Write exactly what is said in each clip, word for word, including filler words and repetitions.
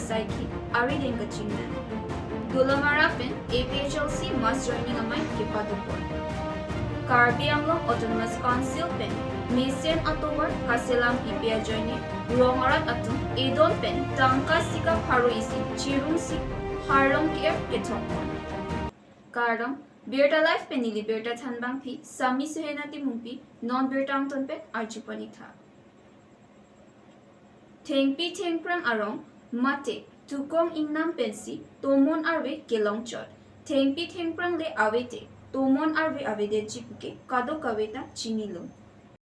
saikhi arideng kachingnang. Dolamara pen A P H L C mass joining amei kepadopon. Karbi Anglong Autonomous Council pen mesen atovar kaselam pipi ajoine rong arat atum edon pen tangka sika pharo isi chirungsi harlong ke-er kethokpon. Kardom, Birta Live pen neli Birta Thanbangpi, Sami Suhena Timungpi, non birta angton pen arjupon-ik tha. Thengpi thengphrang arong mate tukong ingnam pensi tomon arve kelongchot. Thengpi thengphrang le avete tomon arve avedetji puke kadokave ta chinilo.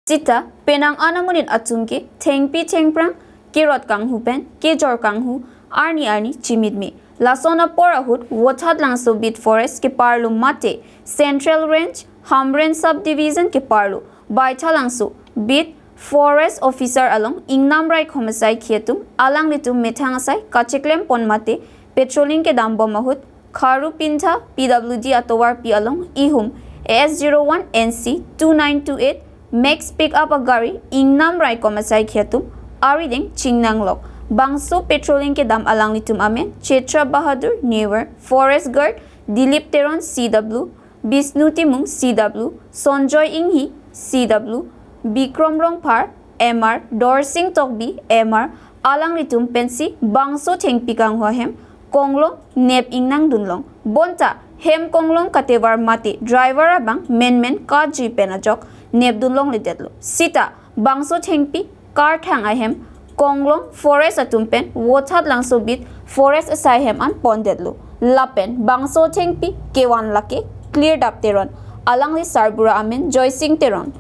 Sita penang an amonit atum ke thengpi thengphrang kerot kanghu pen kejor kanghu arni arni chimitme. Lason apor ahut Vothatlangso Beat Forest keparlo mate Central Range, Hamren Subdivision keparlo Baithalangso Beat Forest Officer along ingnam raikom asaikhi atum alanglitum methang asai kacheklempon mate patrolling kedambom ahut Kharupinda P W D atovarpi along ihum A S zero one N C two nine two eight Max pickup agari ingnam raikom asaikhi atum arideng chingnanglok. Bangso patrolling kedam alanglitum amen Chetra Bahadur Newer, Forest Guard Dilip Teron C W, Bishnu Timung C W, Sonjoy Inghi C W, Bikrom Rongphar M R, Dorsing Tokbi M R, alanglitum pensi bangso thengpi kanghu ahem konglong nep ingnangdunlong. Bonta hem konglong katevar mate driver abang menmen kajui pen ajok nepdunlongledetlo. Sita bangso thengpi karthang ahem konglong forest atum pen Vothatlangso Beat Forest asai hem an pondetlo. Lapen bangso thengpi kevan lake Klirdap Teron, alangli sarbura amen Joysing Teron,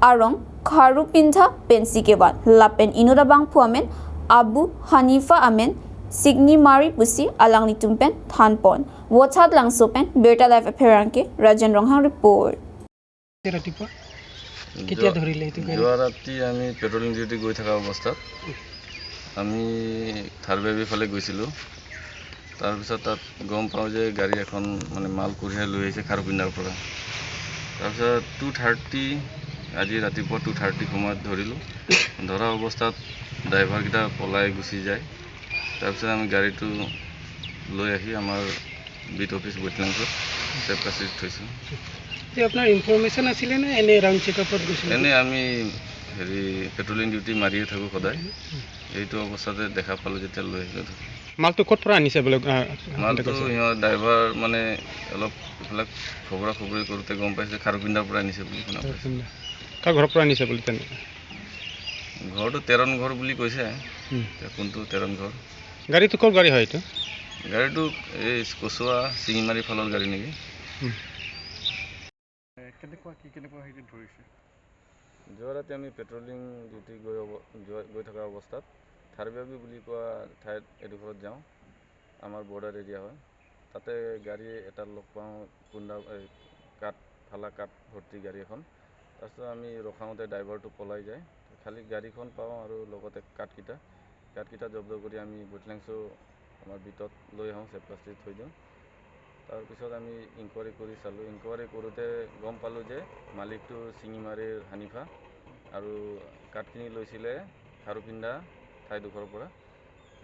arong Kharupinda pensi kevan. Lapen inut abangphu amen Abu Hanifa amen Signimari pusi alanglitum pen thanpon. Vothatlangso pen Birta Live apherangke Rajen Ronghang report. ৰাতিপুৱা কেতিয়া যোৱা ধৰিলে এইটো গাড়ী? যোৱা ৰাতি আমি patrolling duty গৈ থকা অৱস্থাত আমি থাৰবেবি ফালে গৈছিলোঁ। তাৰপিছত তাত গম পাওঁ যে গাড়ী এখন মানে মাল কঢ়িয়াই লৈ আহিছে খাৰুপিণ্ডাৰ পৰা। তাৰপিছত টু থাৰ্টি, আজি ৰাতিপুৱা টু থাৰ্টি সময়ত ধৰিলোঁ। ধৰা অৱস্থাত ড্ৰাইভাৰকেইটা পলাই গুচি যায়। তাৰপিছত আমি গাড়ীটো লৈ আহি আমাৰ বিট অফিচ বৈতলাংছত ছেফ কাষ্টডিত থৈছোঁ। যে আপোনাৰ ইনফৰমেশ্যন আছিলে নে এনে ৰাউণ্ড চেকআপত গৈছিলে? এনে আমি হেৰি পেট্ৰলিং ডিউটি মাৰিয়ে থাকোঁ সদায়। এইটো অৱস্থাতে দেখা পালোঁ যেতিয়া লৈ আহিলোঁ। মালটো ক'ত পৰা আনিছে বোলে? আহ, মালটো সিহঁত ড্ৰাইভাৰ মানে অলপ এইফালে খবৰা খবৰি কৰোঁতে গম পাইছে খাৰুপিণ্ডাৰ পৰা আনিছে বুলি শুনা পাইছোঁ। কাৰ ঘৰৰ পৰা আনিছে বুলি তেনে? ঘৰটো তেৰণ ঘৰ বুলি কৈছে। হুম। এতিয়া কোনটো তেৰণ ঘৰ? গাড়ীটো ক'ৰ গাড়ী হয় এইটো? গাড়ীটো এই কচুৱা চিঙিমাৰী ফালৰ গাড়ী নেকি? হুম। এ, কেনেকুৱা কি, কেনেকুৱা হেৰি ধৰিছে? যোৱা ৰাতি আমি পেট্ৰলিং ডিউটি গৈ অৱ-, যোৱা, গৈ থকা অৱস্থাত থাৰবেবি বুলি কোৱা ঠাইত এডোখৰত যাওঁ। আমাৰ বৰ্ডাৰ এৰিয়া হয়। তাতে গাড়ী এটাত লগ পাওঁ, কুন্দা, এই, কাঠ, ফালা কাঠ ভৰ্তি গাড়ী এখন। তাৰপিছত আমি ৰখাওঁতে ড্ৰাইভাৰটো পলাই যায়। খালি গাড়ীখন পাওঁ আৰু লগতে কাঠকেইটা। কাঠকেইটা জব্দ কৰি আমি বৈতলাংছো আমাৰ বিটত লৈ আহোঁ, ছেফ কাষ্টডিত থৈ দিওঁ। তাৰপিছত আমি ইনকুৱাৰী কৰি চালোঁ। ইনকুৱাৰী কৰোঁতে গম পালোঁ যে মালিকটো চিঙিমাৰীৰ হানিফা আৰু কাঠখিনি লৈছিলে খাৰুপিণ্ডা ঠাইডোখৰৰ পৰা।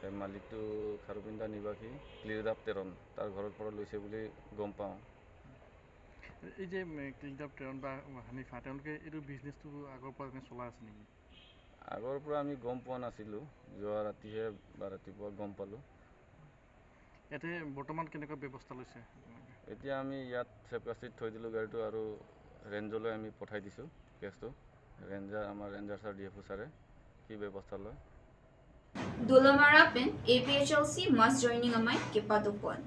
এই মালিকটো খাৰুপিণ্ডা নিবাসী ক্লিৰদাপ তেৰণ, তাৰ ঘৰৰ পৰা লৈছে বুলি গম পাওঁ। এই যে, উম, ক্লিৰদাপ তেৰণ বা হানিফা, তেওঁলোকে এইটো বিজনেছটো আগৰ পৰা এনে চলাই আছে নেকি? আগৰ পৰা আমি গম পোৱা নাছিলোঁ, যোৱা ৰাতিহে বা ৰাতিপুৱা গম পালোঁ। ইয়াতে বৰ্তমান কেনেকুৱা ব্যৱস্থা লৈছে আপোনালোকে? এতিয়া আমি ইয়াত ছেফ কাষ্টডিত থৈ দিলোঁ গাড়ীটো আৰু ৰেঞ্জলৈ আমি পঠাই দিছোঁ কেছটো। ৰেঞ্জাৰ, আমাৰ ranger sir, D F O' ছাৰে কি ব্যৱস্থা লয়। Dolamara pen A P H L C mass joining amei kepadopon.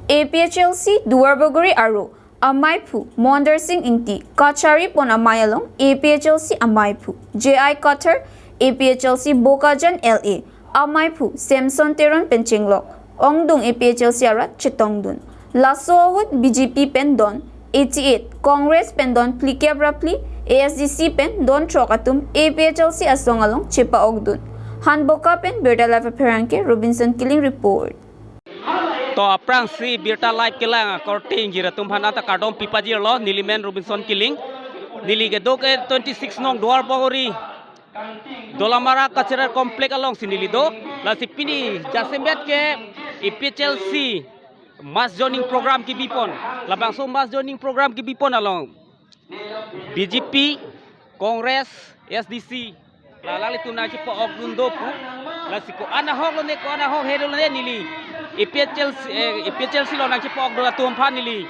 A P H L C Duarbagori aro amaiphu Mondar Singh Ingti kacharipon amei along A P H L C amaiphu J I Kathar, A P H L C Bokajan L A amaiphu Samson Teron pen chenglok ongdung A P H L C arat chetongdun. Laso ahut B J P pen don eighty-eight, Congress pen don phlikep ra phli, A S D C pen don throk atum A P H L C asong along chepa-okdun. Hanboka pen Birta Live apherangke Robinson Killing report. To aphrangsi Birta Live kelang akorte ingjir atum aphan ta kardom pipajirlo, neli men Robinson Killing. Neli keduk e twenty-six nong Duarbagori Dolamara Cultural Complex alongsi neli do, lasi pini jasemet ke A P H L C mass joining program kebipon. Labangso mass joining program kebipon along B J P, Congress, A S D C, la alanglitum nangchepa-okdun do pu. Lasi ko-an ahok lone, ko-an ahok helo lone neli A P H L C, eh, A P H L C along nangchepa-okdun atum aphan neli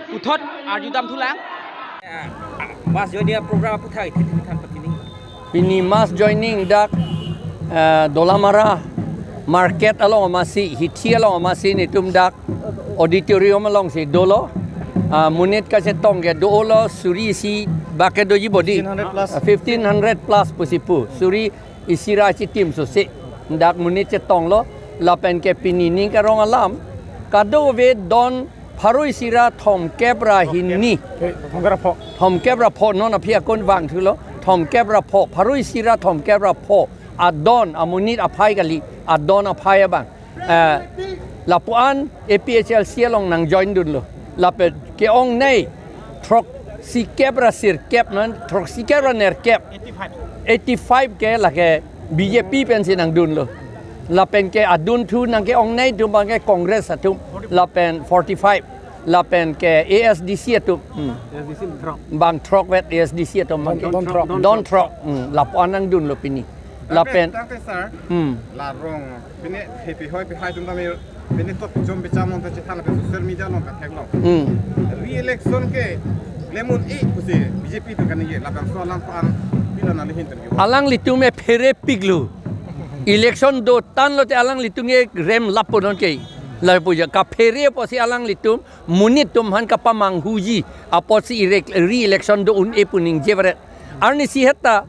puthot arjudam thulang. Mass joining program aputhak ithi ithi than pati ning. Pini mass joining dak, eh, Dolamara market along amatsi, hithi along amatsi nelitum dak auditorium alongsi dolo. Ah, monit kachetong ke dolo suri isi bak ke doji bodi. Fifteen hundred plus. Ah, fifteen hundred plus pusi pu. Suri isi ra chitim sose. Dak monit chetonglo, lapen ke pini ning karong alam kadokave don pharo isi ra thomkep ra hini. He, thomkep ra pho. Thomkep ra pho, non aphi akon vangthulo. Thomkep ra pho, pharo isi ra thomkep ra pho adon amonit aphai kali, adon aphai abang. Eh, lapu-an A P H L C along nangjoindunlo. Lapen ke-ongnei throksikep ra sirkep non, throksikep ra nerkep. Eighty-five. Eighty-five ke lake B J P pensi nangdunlo. Lapen ke adunthu nangke-ongnei atum abang ke Congress atum. Lapen forty-five. Lapen ke A S D C atum. Hmm. A S D C throk. Bang throkvet A S D C atum abang ke. Don, don throk. Don throk. Hmm. Lapu-an nangdunlo pini. Lapen. Tangte, tangte, sir. Hmm. La rong. Pini hepi hoi pi hai atum tame. Pini to pichom picham along ta chethan lapen social media along ta theklong. Hmm. Re-election ke klem un-e pusi B J P atum kaningje, labangso alam aphan pilo nangli ahin terjun. Alanglitum e pherepiklo. Election dotanglote alanglitum e rem lapu non ke. Lapu ja kaphere apotsi alanglitum monit atum aphan kapamanghuji apotsi re-, re-election do un-e pu ningje varet. Arnisi heta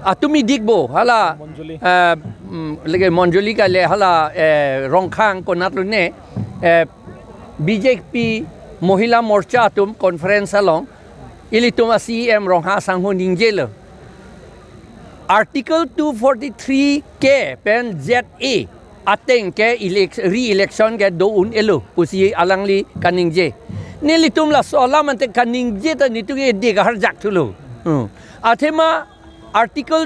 atum idik bo, hala, Monjoli. Eh, mm, lake Monjoli kale hala, eh, Rongkhang konat lone, eh, B J P Mohila Morcha atum conference along, ilitum a-C E M Ronghang asangho ningjelo. Article two forty-three K pen Z A ateng ke elec-, re-election ke do un-elo pusi alangli kaningje. Nelitum laso alam ante kaningje ta nelitum ke de kahar jak thulo. Hmm. Athema Article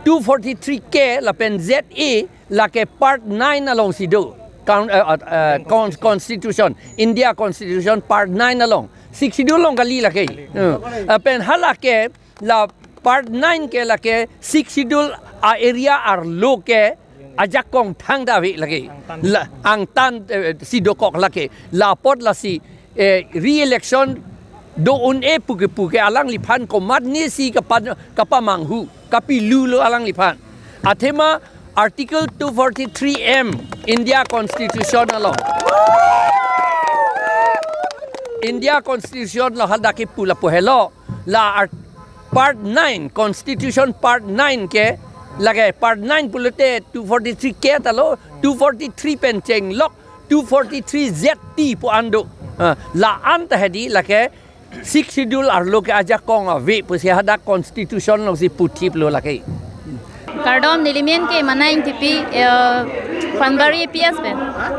two forty-three K lapen Z A lake part nine alongsi do. Con-, eh, eh, eh, con-, Constitution, India Constitution part nine along. Sixth Schedule along kali lake. Hmm. Eh, pen halake la part nine ke lake Sixth Schedule a-area arlo ke ajakong thangta ave lake. Angtan. La, angtan, eh, si dokok lake. Lapot lasi, eh, re-election do un-e puke puke alangliphan komatnesi kapa-, kapamanghu, kapilulo alangliphan. Athema Article two forty-three M India Constitution along. India Constitution along hadak kipu lapu helo. La art-, part nine, Constitution part nine ke, lake part nine pulote two forty-three K ta lo, two forty-three pen chenglok, two forty-three Z T pu an do. Ah, la-an ta hedi lake Sixth Schedule arlo ke ajakong ave pusi hadak Constitution alongsi puthiplo lake. Kardom, neli amen ke Manai Ingtipi, eh, Panbari A P S pen.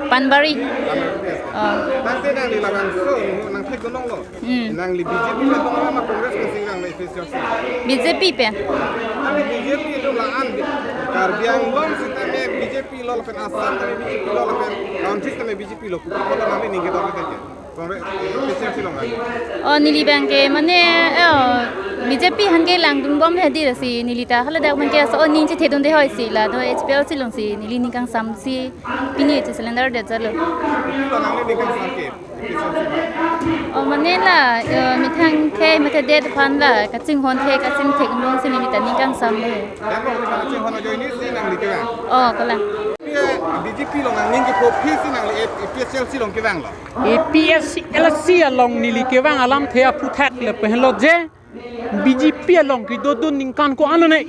Panbari. Oh. Tangte nangli labangso nangthekdunlonglo. Hmm. Nangli B J P pen tong ma Congress pen si vang le A P H L C? B J P pen. Nangli B J P atum la-an di. Karbi Anglong sitame B J P lo lapen Assam tame B J P lo lapen country tame B J P lo. Kopi apot nangli ning ketok ke? Congress, A P H L C along nangli. Oh, neli abang ke mane, eh, oh, B J P aphan ke langdunbom hedi lasi neli ta haladak abang ke so ning chethedunde hoi si la do H P L C alongsi neli ning kangsamsi pini che surrender det jalo. Kopi apot nangli ning kangsam ke? Oh, mane la, eh, methang ke methang det aphan la, kachinghon ke kachingthek mong si neli ta ning kangsam le. Dak ko kachinghon ajoine si nangli kevang. Oh, kalang. Ye B J P along nangning kepu aphi si nangli A P H L C along kevanglo. A P H L C along neli kevang alamthe aphuthak le pehlo je. B J P along kedodun ningkan ko-an lone.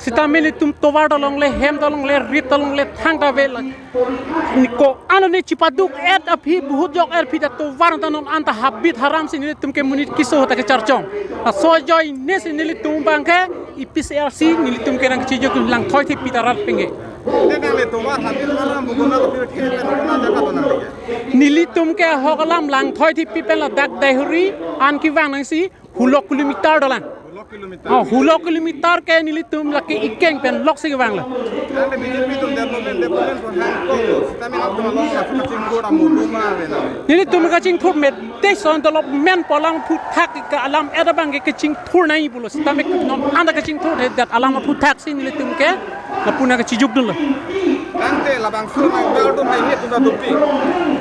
Sitame nelitum tovar ta longle, hem ta longle, rit ta longle, thangta ave la. Ko-an lone chipaduk et aphi, buhut jok et aphi ta tovar ta non anta habit haram si nelitum ke monit keso ta kecharchong. Laso ajoine si nelitum abang ke A P H L C nelitum ke nangchijok langthoi thepi ta rat penge. Te nangli tovar habit haram bugun na kopi the pen na jaga do nangli ke? Nelitum ke ahok alam langthoi thepi pen ladak Deihori an kevang nangsi hulo kilometer dolang. Hulo Oh, hulo kilometer ke nelitum lake ikeng pen lok si kevang lo. Tangte B J P atum development, development ko hang ko, sitame nangtum along la kachingthur amu duma ave na. Nelitum kachingthur me te son development pu alam aphuthak ke alam eda abang ke kachingthur nai pulo. Sitame non anda kachingthurdet alam aphuthak si nelitum ke lapu nangkachijok dunlo. Tangte labangso nang baldun hai he tunda dopi.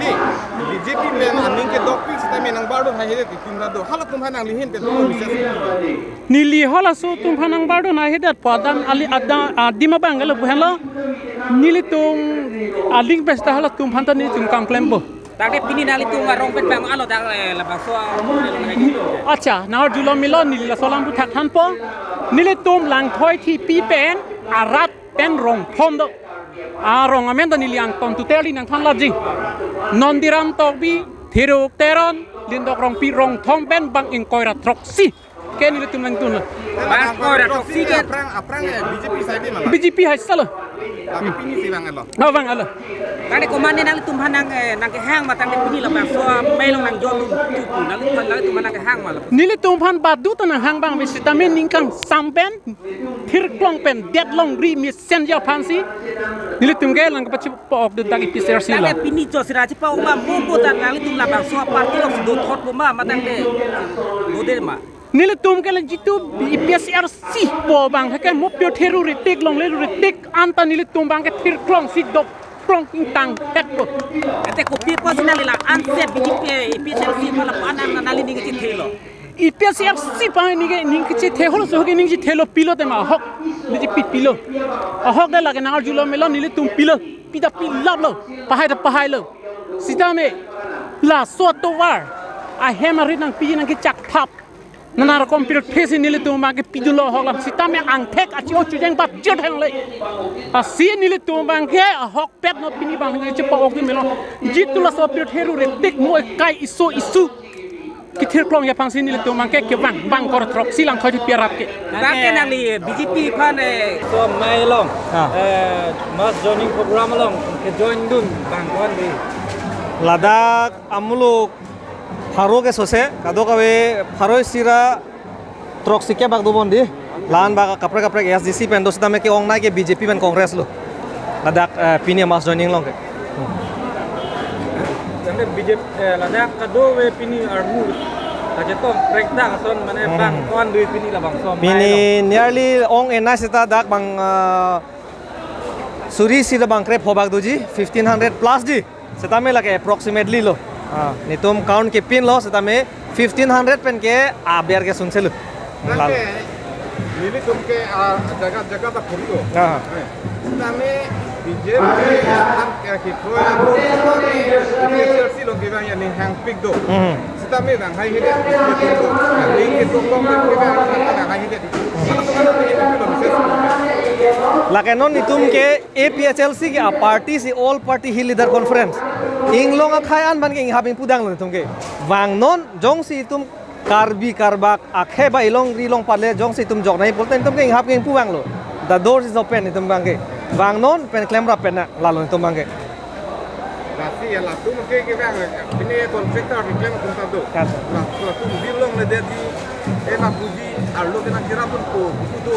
Di, B J P pen aning kedokpik sitame nang baldun hai he tunda do. Halatum hai nangli ahin pen tunda message. Neli halaso atum aphan nang baldun hai he det pu adan ali ada adim abang ke lapu henlo. Nelitum aling pesta halatum aphan ta nelitum kam klempo. Tangte pini nanglitum arong pen bang alo dak, eh, labangso, ah, Accha, nang arjulo melo neli laso alam aphuthak thanpo. Nelitum Langthoi thipi pen arat pen rong phom do. Arong amen ta neli angton tuter li nangthan lajing. Nondiram Tokbi, Thiruk Teron, Lindok Rongpi rong thom pen bang ingkoi ra throksi ke nelitum nangtun lo. Bang ingkoi ra throksi ke. Aphrang, aphrang, eh, B J P side ma la? B J P hai salo. Tapi pini si bang alo. Oh, bang alo. Tangte komatne nanglitum aphan nang, eh, nangkehang ma tangte pini labangso amei along nangjon dun tu pu nanglitum aphan, nanglitum aphan nangkehang ma la? Nelitum aphan badu ta nanghang abang ave sitame ning kangsam pen thirklong pen det longri mesen ji aphan si nelitum ke lang kepachipa-ok dun dak A P H L C lo. Tangte pini jo sira chipa-ok ma mo ko ta nanglitum labangso party along si dothotpo ma, ma tangte dode ma. Nelitum ke la jitu A P H L C pu abang ke mo pio theru ritik longle ritik anta nelitum abang ke thirklong si dok klong ingtang hekpo. Ante kopi apotsi nangli la anse B J P, A P H L C pu lapu an nangli ning kachethelo. A P H L C abang ning ke ning kachethe halaso ke ning chethelo pilo tema ahok. Ning chipi pilo. Ahok de lake nang arjulo melo nelitum pilo. Pi ta pilaplo. Pahai ta pahailo. Sitame laso atovar ahem arit nangpi nangkechak thap. Nana rokom pirthe si nelitum abang ke pidunlo ahok alam sitame angthek achi-o chojeng bat jot hengle. Lasi nelitum abang ke ahokpet non pini abang ke chipa-ok dun melo. Jitu laso pirthe ru retik mo ekai isu isu kethirklong ji aphan si nelitum abang ke kevang bang ingkoi ra throksi Langthoi thipi arat ke. Bang ke nangli B J P aphan, eh, so amei along, ah, eh, mass joining program along kejoin dun bang ko-an di. Ladak amuluk pharo ke sose, kadokave pharo isi ra throksi ke bak dobom di. La-an bak kaprek kaprek A S D C pen do sitame ke-ongnei ke B J P pen Congress lo. Ladak, eh, pini mass joining along ke. Tangte B J P, eh, ladak kadokave pini armu kachetong prekdak ason mane, hmm, bang ko-an do pini labangso amei along. Pini nearly ong-enei seta dak bang, eh, suri isi ra bang krepho bak doji, fifteen hundred plus di. Sitame lake approximately lo. Ah, netum count kepinlo sitame fifteen hundred pen ke aber ke sunselo. Lalo. Tangte nelitum ke, ah, jaga jaga ta khori do. Ah. Eh, sitame B J P aphan ke kikroi A P H L C along kevang ya ning hangpik do. Hmm. Sitame nang hai hedet, ning ketok kong kevang nang hai hedet. Lake non netum ke A P H L C ke a party si All Party Hill Leader Conference. Inglong akhei an abang ke inghap ingpu danglo netum ke. Vangnon jongsi itum Karbi Karbak akhei ba ilongri longpat le jongsi itum joknei pulote netum ke inghap ingpu vanglo. The door is open itum abang ke. Vangnon pen klemrap pen nang lalo itum abang ke. Lasi ya latum ke kevang, pini contractor keklem atum ta do. Kan. La, latum bill longledet di, eh, lapuji arlo ke nangkerap dunpo, itu do.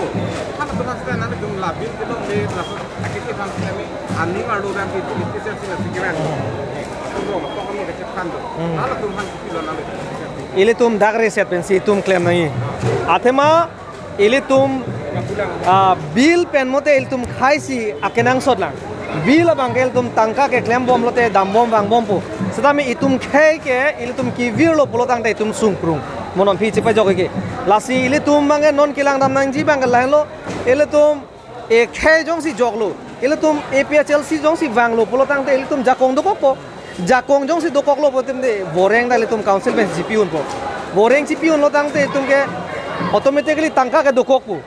Halatum nang stand nangtum la bill kelongle, laso akiti aphan kami aning arlo abang ke itu itu sesi nasi kevang. Itu do, to kami kecek kan do. Hmm. Halatum aphan kiti lo nang. Ilitum dak reset pensi itum klem nangji. Athema ilitum, ah, bill pen mote ilitum khei si akenangsot lang. Bill abang ke ilitum tangka keklem bom lote dambom vangbompo. Sitame itum khei ke ilitum kevirlo pulo tangte itum sungkrung. Mo non aphi chepajok ke. Lasi ilitum abang ke non kelang dam nangji abang ke lahenlo. Ilitum ekhei jongsi joklo. Ilitum A P H L C jongsi vanglo pulo tangte ilitum jakong dokokpo. Jakong jongsi dokoklo pulote voreng ta ilitum council pen chipi unpo. Voreng chipi unlo tangte itum ke automatically tangka ke dokokpo.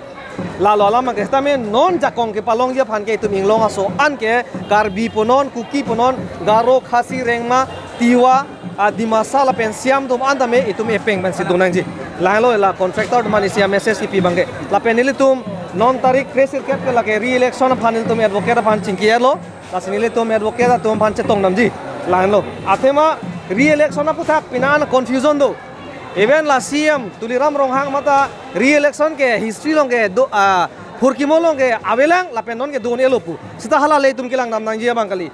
Lalo alam ke sitame non jakong kepalongji aphan ke itum inglong aso an ke Karbi punon, Kuki punon, Garo, Khasi, Rengma, Tiwa, ah, Dimasa lapen Siam atum an tame itum epeng pensi dun nangji. Lahenlo la contractor atum aphan isi a message kipi abang ke. Lapen ilitum non tarik kre sirkep ke lake re-election aphan ilitum advocate aphan chingki-etlo. Lasi nelitum advocate atum aphan chetong damji. Lahenlo. Athema re-election aphuthak pini an confusion do. Even la C M Tuliram Ronghang mate re-election ke history along ke do, ah, phurkimo along ke avelang lapen non ke do-un-elo pu. Seta hala le itum kelang dam nangji abang kali.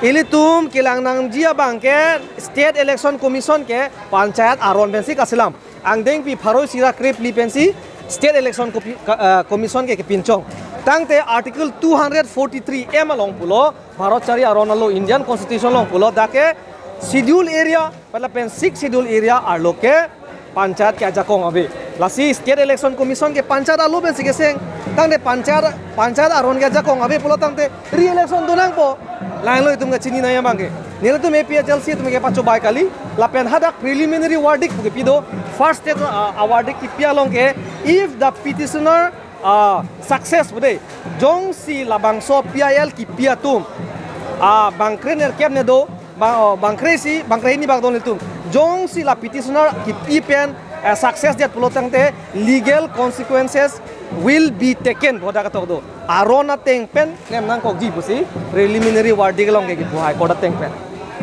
Ilitum kelang nangji abang ke State Election Commission ke panchayat aron pensi kaselam. Angdengpi pharo isi ra krephli pensi State Election Copi-, ka-, ah, Commission ke kepinchong. Tangte Article two hundred forty-three M along pulo, Bharat chari aron alo Indian Constitution along pulo, dak ke Schedule Area, lapen Sixth Schedule Area arlo ke panchayat ke ajakong ave. Lasi State Election Commission ke panchayat alo pensi keseng. Tangte panchayat, panchayat aron ke ajakong ave pulo tangte re-election do nangpo. Lahenlo itum kachini nangji abang ke. Nelitum A P H L C atum ke pachobai kali. Lapen hadak preliminary verdict pu kepi do. First stage, uh, a verdict kipi along ke, if the petitioner, uh, success pu de, jongsi labangso P I L kipi atum, uh, bangkre nerkep ne do, bang, oh, bangkre isi, bangkre hini bak do nelitum. Jongsi la petitioner kipi pen, uh, success det pulo tangte, legal consequences will be taken pu hadak ketok do. Aron ateng pen klem nangkokji pusi preliminary verdict along ke kipu High Court ateng pen.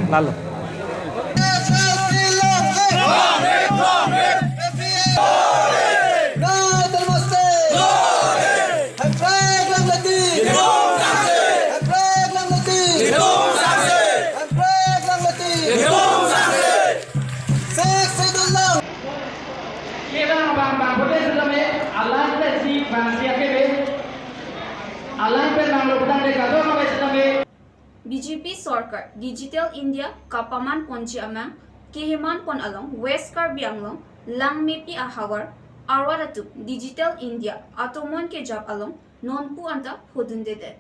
Lalo. Kelang abang bang pute sitame, alang ta si bang si ake be. Alang pen nang lo putang de kador na be sitame. B J P sorkar Digital India kapaman ponji amang keheman pon along West Karbi Anglong Langmepi ahavar arat atum Digital India atomon kejap along nonpu anta phodundedet.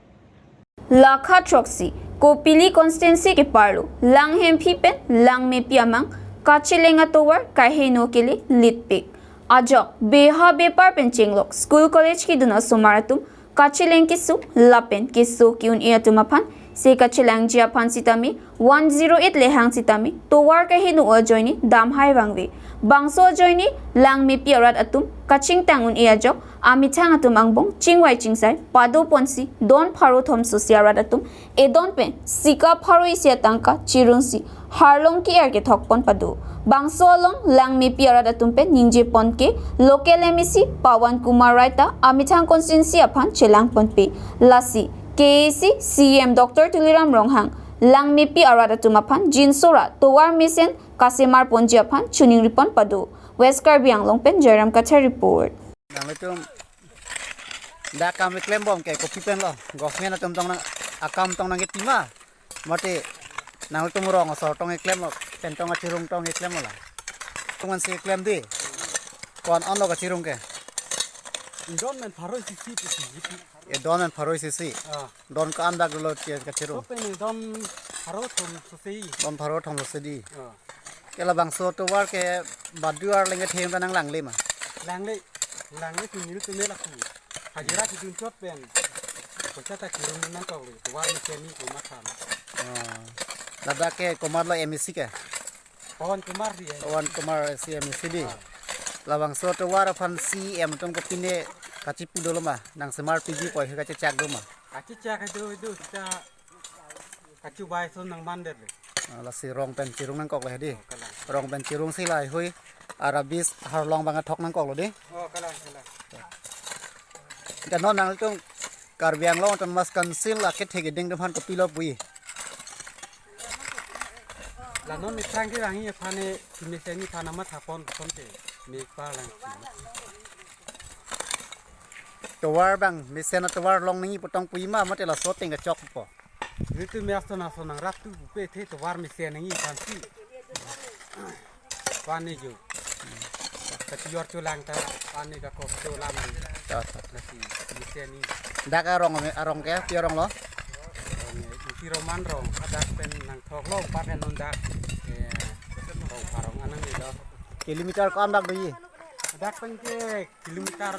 Lakha throksi Kopili constituency keparlo Langhemphi pen Langmepi amang kacheleng atovar kaheno kele litpik. Ajok beha bepar pen chenglok school college kedun asomar atum kacheleng kesung lapen keso ke-un-e atum aphan se kachelangji aphan sitame one zero eight lehang sitame tovar kaheno ajoine damhai vangve. Bangso ajoine Langmepi arat atum kachingtang un-e ajok amethang atum angbong chingvai chingsai pado ponsi don pharo thom sosi arat atum edon pen sika pharo isi atangka chirungsi harlong ke-er kethok pon pado. Bangso along Langmepi arat atum pen ningje pon ke local M A C Pawan Kumar Rai ta amethang constituency aphan chelang ponpe. Lasi K A A C C E M Doctor Tuliram Ronghang Langmepi arat atum aphan jinso ra tovar mesen kasemar ponji aphan choningri pon pado. West Karbi Anglong pen Jairam Kathar report. Nanglitum dak kam keklem bom ke kopi pen lo? Government atum tong nang akam tong nangkepi ma? Mate nanglitum rong asor tong keklem lo, pen tong achirung tong keklem lo la? Tum ansi keklem di. Ko-an lo kachirung ke? Don men pharo isi isi pu isi isi. E don men pharo isi isi. Ah. Don ko-an dak dolo che kachirung? Ko pen don pharo thom sosi. Don pharo thom sosi di. Ah. Ke labangso tovar ke baduar lengke them ta nanglangle ma? Langle, langle si nelitum me laku. Hajira kidun chot pen. Poisa ta kirung nangkok le, tovar mesen ni komat tham. Oh. Ladak ke komat lo M A C ke? Pawan Kumar si, eh. Pawan Kumar si M A C di. Ah. Labangso tovar aphan C E M atum kopine kachipu dolo ma? Nangsemar piji poi kachechak do ma? Kachechak do do ta kachubai ason nangmandet le. Ah, lasi rong pen chirung nangkok le di. Oh, kalang. Rong pen chirungsi lahai hui arabis harlong bang athok nangkok lo di. Oh, kalang, kalang. Dak non nanglitum Karbi Anglong Autonomous Council akethe keding atum aphan kopilo pu-i? La non ni prang ke rangi aphan ne, kemesen ni aphan amat hapon kosonte, me pa lang. Tovar bang, mesen atovar long nangji pu tong pu-i ma, mate laso ateng kechokpo? Nelitum me ason ason nangrap tu pupe the tovar mesen nangji aphansi. Pani jo. Kachijor cholang ta pani ka kok cholang ni. Ta, ta. Lasi mesen ni. Dak arong me, arong ke, pi arong lo? Arong, eh, isi Roman rong, adak pen nangthok lo, pa pen non dak. Eh, rong parong anang ni lo. Kilometer ko-an bak doji? Adak pen ke kilometer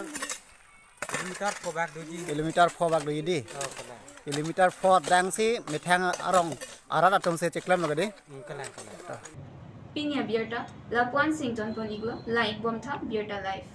Kilometer pho bak doji. Kilometer pho bak doji di. Oh, kalang. Kilometer pho dang si methang arong arat atum si cheklem lo ke di. Hmm, kalang, kalang. Pini abirta lapu-an si ingtonpon iklo, la-ik bomtha Birta Live.